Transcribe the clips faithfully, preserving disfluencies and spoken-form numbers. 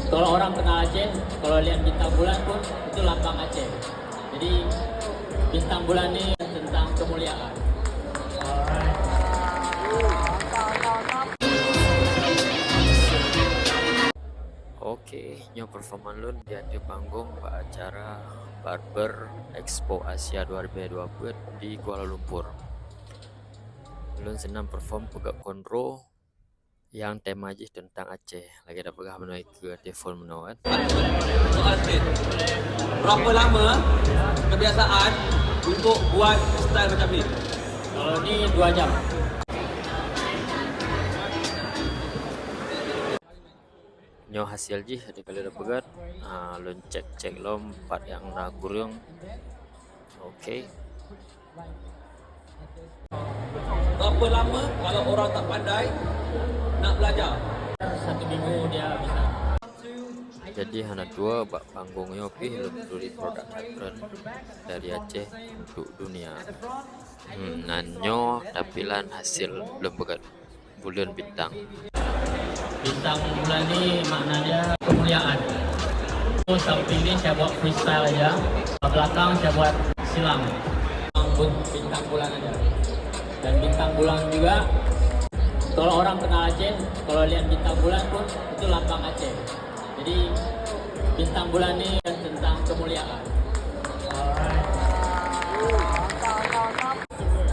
Kalau orang kenal Aceh, kalau lihat bintang bulan pun itu lambang Aceh. Jadi bintang bulan ni tentang kemuliaan. Oke, nyoe performa lôn di ateueh panggong bak acara Barber Expo Asia dua ribu dua puluh di Kuala Lumpur. Lôn seunang perform peugah konro nyang tema jih teuntang Aceh. Lagèe tapeugah meunoe keu telepon meunoe kan. Soal stage. Berapa lama kebiasaan untuk buat style macam ni? Kalau ni dua jam. Nyoe hasil jih, adak ka lheueh peugah. Ah, lôn cek-cek lom pat nyang na kureueng. Oke. Berapa lama kalau orang tak pandai nak belajar? Satu minggu dia bisa. Jadi hana dua bak panggong nyoe pih lôn turi produk Hepburn dari Aceh untuk dunia. Hmm, nan nyoe tampilan hasil lôn peugah buleuen bintang. Bintang bulan ni maknanya kemuliaan. Terus samping ni saya buat freestyle aja. Belakang saya buat silang. Bintang bulan aja. Dan bintang bulan juga, kalau orang kenal Aceh, kalau lihat bintang bulan pun itu lambang Aceh. Jadi bintang bulan ni tentang kemuliaan.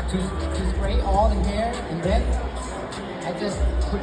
Just, just spray all the hair and then I just put